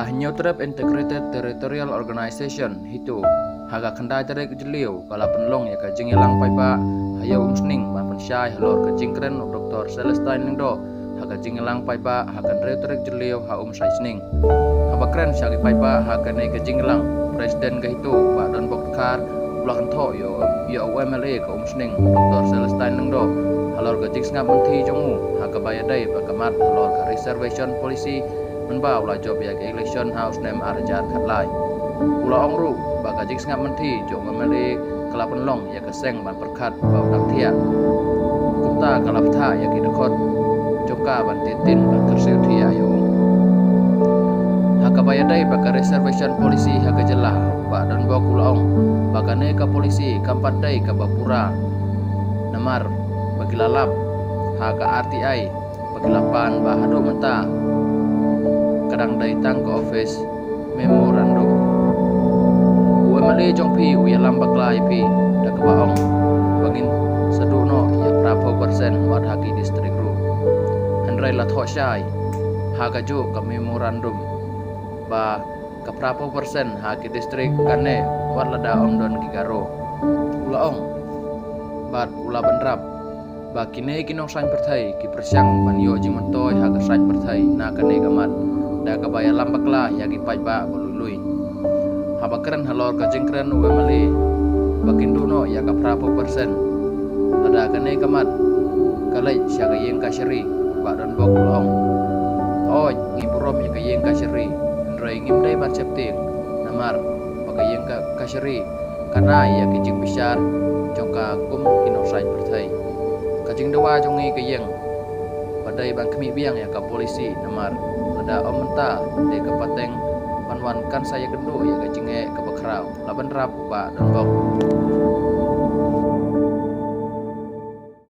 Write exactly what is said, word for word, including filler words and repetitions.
Hynñiewtrep Integrated Territorial Organization, HITO, ha ka khyndai tarik Jylliew ka la pynlong ïa ka jingïalang paidbah ha Ïew Umsning ban pynshai halor ka jingkren u Doktor Celestine Lyngdoh ha ka jingïalang paidbah ha ka hynriew tarik Jylliew ha Umsning. Haba kren sha ki paidbah ha kane ka jingïalang, President ka HITO, Bah Donbok Dkhar, u la kynthoh ïa u MLA ka Umsning, Doktor Celestine Lyngdoh, halor ka jingsngap mynthi jong u ha kaba ïadei bad ka mat halor ka reservation policy mynba u la jop ïa ka election ha u snem ar hajar khatlai. U la ong ruh ba ka jingsngap mynthi jong u MLA ka la pynlong ïa ka seng ban pyrkhat ba u dang thiah. Kumta ka la bthah ïa ki dkhot jong ka ban tip tin ban kyrsiew thiah ïa u. Ha kaba ïadei bad ka reservation policy ha ka jylla, Bah Donbok u la ong ba kane ka policy kam pat dei kaba pura, namar ba ki la lap ha ka RTI ba ki la pan ba haduh mynta ka dang dei tang ka office memorandum. U MLA jong phi u ïalam bakla ïa phi da kaba ong ba ngin sa duh noh ïa phra phew percent wat ha ki district ruh. Hynrei la thoh shai ha kajuh ka memorandum ba ka phra phew percent ha ki district kane wat lada ym don ki Garo. U la ong bad u la bynrap ba kine ki nongshaiñ pyrthei ki pyrshang ban ïoh jingmyntoi ha ka saiñ pyrthei na kane ka mat da kaba ïalam bakla ïa ki paidbah ba lui lui. Haba kren halor ka jingkren u MLA ba kin duh noh ïa ka phra phew percent lada kane ka mat ka leit sha ka ïing kashari, Bah Donbok u la ong, hooid ngi burom ïa ka ïing kashari, hynrei ngim dei ban sheptieng namar ba ka ïing ka kashari ka ai ïa ki jingbishar jong ka kum ki nongshaiñ pyrthei. Ka jingdawa jong ngi ka ïeng ba dei ban khmih biang ïa ka policy namar lada ym mynta te ka pateng ban wan kan sa ïakynduh ïa ka jingeh kaba khraw. La bynrap u Bah Donbok.